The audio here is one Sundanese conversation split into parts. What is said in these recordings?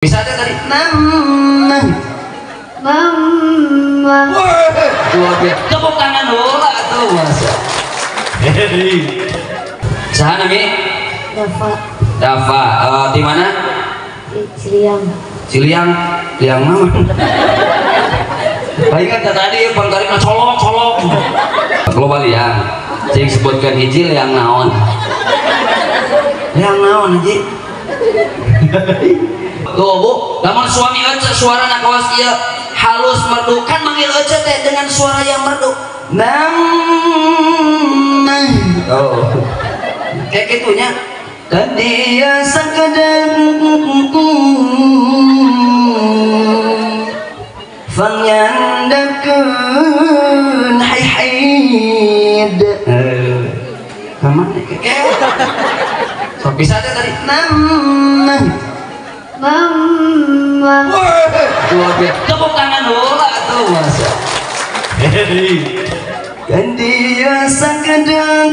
Bisa aja tadi. Mama. Mama. Luar biasa. Tepuk tangan dulu atuh, Mas. Saha nami? Dafa. Dafa. Di mana? Di Ciliang. Ciliang, liang mana? Baik kan tadi pangtarikna colok-colok. Loba liang. Cing sebutkeun hiji liang naon? Liang naon hiji? Tuh Bu, lamun suami ece suarana kawas ieu halus merdu, kan manggil ece teh dengan suara yang merdu. Mama. Oh. Kayak gitunya. Tadi ya sakadang fanyandakeun haid. Kamana keke? Sok bisa teh tadi. Mama. Mama. Luar biasa. Tepuk tangan dulu atuh, Mas. Kan dia sakadang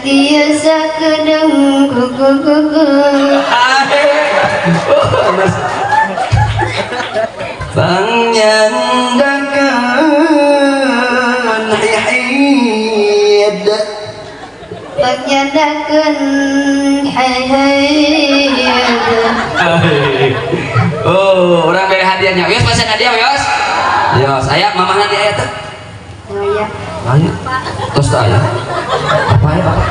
dia sakadang panyandakeun haid. Panyandakeun haid. Oh, orang beri hadiahnya. Yos, pasien hadiah, Yos. Yos, aya mamahna di aya teh? Aya. Aya. Tos teh aya. Apa ya, Bapak?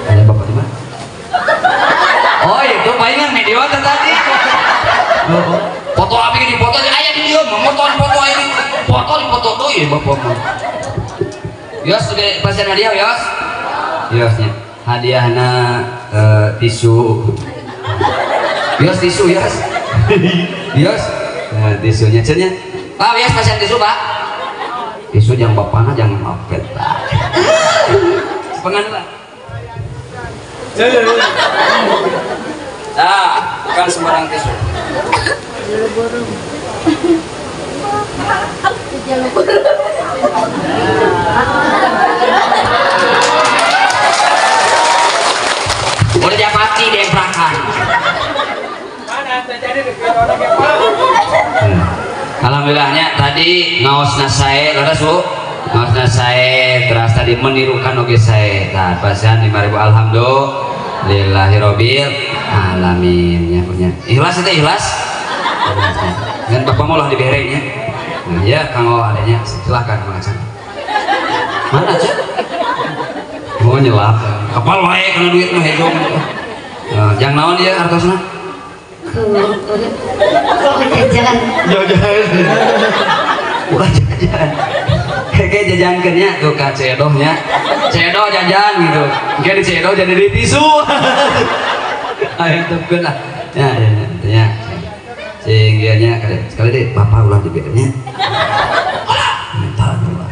Aya Bapak di mana? Oh, itu palingan video teh tadi. Oh, foto abi di foto aya di dieu, motoan foto aya di foto di foto deui Bapak mah. Yos, sudah pasien hadiah, Yos. Yosnya. Hadiahna tisu. Yos tisu, Yos. Yos, nah, tisunya cennya. Pak, Yos pasien tisu, Pak. Tisu jangan bapana jangan mapet, Pak. Sepengan lah. Nah, bukan sembarang tisu. Udah japati demprakan. Alhamdulillahnya tadi ngaosna sae leres Bu. Ngaosna sae teras tadi menirukan oge sae. Tah pasihan 5000 alhamdulillahirabbil alamin nya punya. Ikhlas itu ikhlas. Dengan bapak mau lah dibere nya. Nah, ya kanggo adanya silahkan Mang Acan. Mana Cek? Mau nyelap. Kapal wae kana duit mah hejong. Nah, jang naon ieu hartosna? Jajan. Jajan. Ulah jajan. Kayak jajankeun nya tuh ka Cedoh nya. Cedoh jajan gitu. Engke di Cedoh jadi di tisu. Aya tepkeun lah. Ya ya ya. Cing ieu nya sekali deui bapak ulah dibere nya. Ulah. Minta ulah.